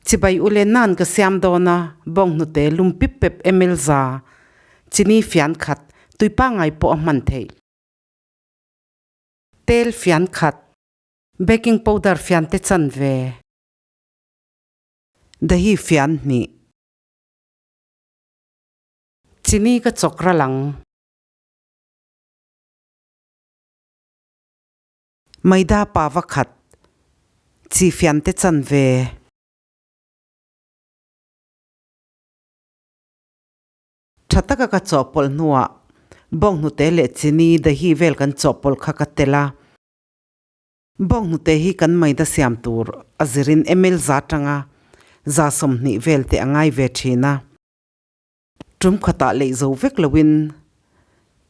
Chibai ule nan ka siam dawn a, bawnghnute lum pip pep ml za, chini fian khat, tui pangngai pawh a hman theih. Tel fian khat, baking powder fian te chan ve. Dahi fian hnih. Chini ka chawk ral ang. Maida pa va khat, chi fian te chan ve. Tha taka ka chawhpawlh hnuah bawnghnute leh chini dahi vel kan chawhpawlh kha ka tel a. Bawnghnute hi kan maida siam tur a zirin ml za tanga 120 vel te a ngai ve thin a. Tum khatah leih zo vek loin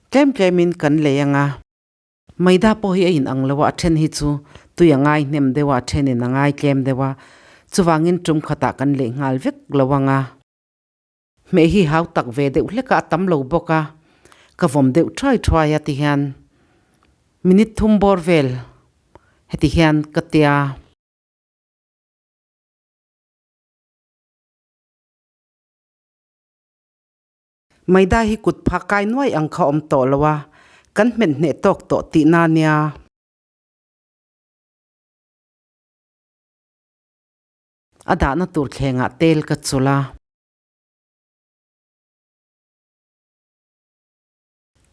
tlem tlemin kan lei ang a. Maida pawh hi a inang lo a, a then hi chu tui a ngai hnem deuh a, a thenin a ngai tlem deuh a. Chuvangin tum khatah kan leih nghal vek lo ang a. Hmeh hi hau tak ve deuh hlek a, a tam lo bawk a, ka vawm deuh thuai thuai a ti hian minute thum bawr vel heti hian ka tia. Maida hi kut phah kai nuai ang kha awm tawh lo a, kan hmet hneh tawk tawh tihna nia. A dahna tur thlengah tel ka chul a.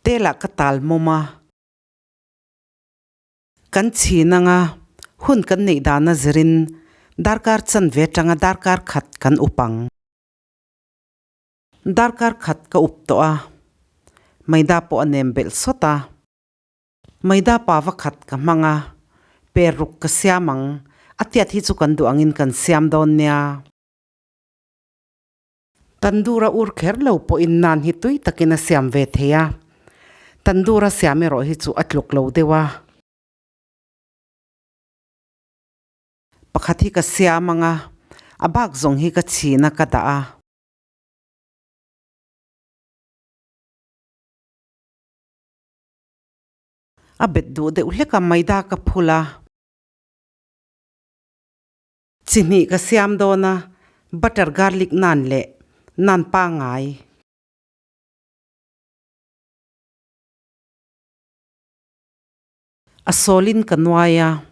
Telah ka tal mawm a. Kan chhin anga hun kan neih dana zirin darkar chanve atanga darkar khat kan up ang. Darkar khat ka up tawh a, Maida pawh a nem belh sawt a. Maida pa va khat ka hmang a, per ruk ka siam ang, a tiat hi chu kan duh angin kan siam dawn nia. Tandoor a ur kher lo pawhin nan hi tui takin a siam ve thei a, tandoor a siam erawh hi chu a tluk lo deuh a. Pakhat hi ka siam ang a, a bak zawng hi ka chhin a ka dah a. A bet duh deuh hlek a, maida ka phul a. Chi hnih ka siam dawn a, butter garlic naan leh naan pangngai. A sawlin ka nuai a,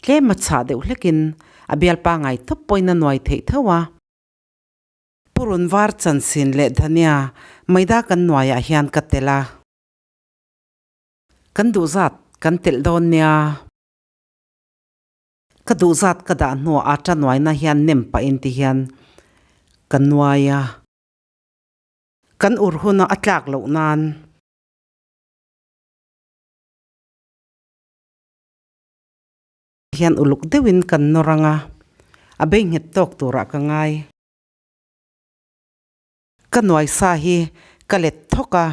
tlem a chhah deuh hlekin a bial pangngai tawp pawhin a nuai theih tho a. Purun var chansin leh dhania maida kan nuaiah hian ka telh a. Kan duh zat kan telh dawn nia. Ka duh zat ka dah hnuah atta nuaina hian nem pahin ti hian ka nuai a. Kan ur huna a tlak loh nan. Hian uluk deuhin kan nawr ang a, a bei nghet tawk turah ka ngai. Ka nuai sa hi ka let thawk a,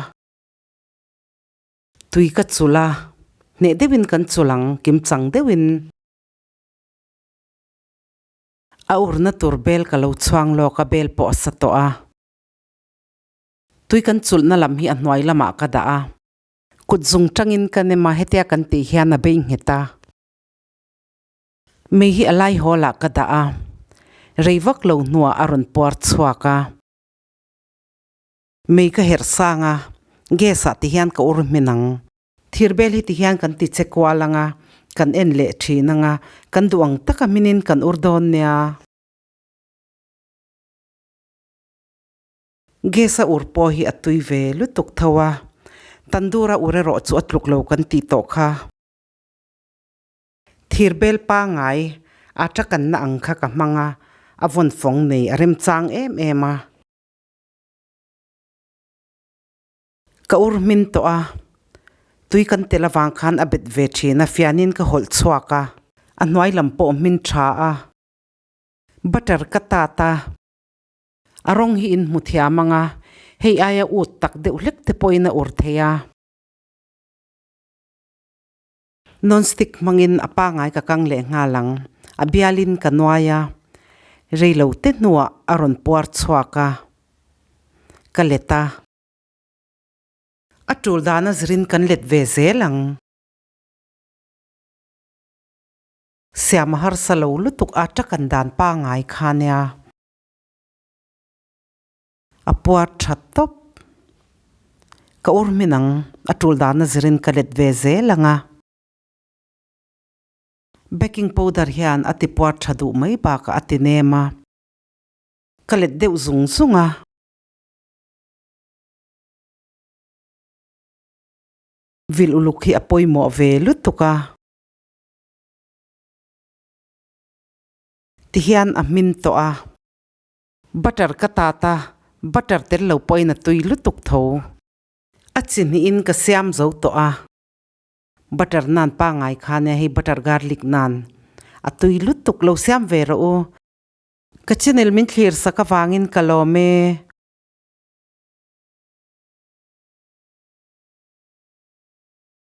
tui ka chulh a, hneh deuhin kan chulh ang, kimchang deuhin. A urna tur bel ka lo chhuang lawk a, bel pawh a sa tawh a. Tui kan chulhna lam hi a hnuai lamah ka dah a. Kut zung tangin ka nem a, hetia kan tih hian a bei nghet a. Mei hi a lai hawl ah ka dah a, rei vak lo hnuah a rawn puar chhuak a. Mei ka herh sang a, gas ah ti hian ka ur hmin ang. Thirbel hi ti hian kan ti che kual ang a, kan en leh thin ang a, kan duh ang taka hminin kan ur dawn nia. Gas a ur pawh hi a tui ve lutuk tho a, tandoor a ur erawh chu a tluk lo kan tih tawh kha. Thir bel pangngai a takanna ang kha ka hmang a, a vawn fawng nei a remchang em em a. Ka ur hmin tawh a, tui kan tel avang khan a bet ve thin a, fianin ka hawlh chhuak a, a hnuai lam pawh hmin tha a, butter ka tat a. A rawng hi in hmu thiam ang a, hei aia ut tak deuh hlek te pawhin a ur thei a. Non-stick hmangin a pangngai ka kang leh nghal ang, a bialin ka nuai a, rei lo te hnuah a rawn puar chhuak a, ka let a. A tul dana zirin kan let ve zel ang. Siam a harsa lo lutuk a takan dan pangai kha nia. A puar tha tawp. Ka ur hmin ang, a tul dana zirin ka let ve zel ang a. Baking powder hian a ti puar tha duh mai bakah a ti nem a. Ka let deuh zung zung a. Vil uluk hi a pawimawh ve lutuk a. Tihian a hmin tawh a. Butter ka tat a, butter tel lo pawhin a tui lutuk tho. A chi hnihin ka siam zo tawh a. Butter nan pangai kha nia hei butter garlic nan a tui lutuk lo siam ve rawh u. Ka channel min thlir sak avangin ka lawm e.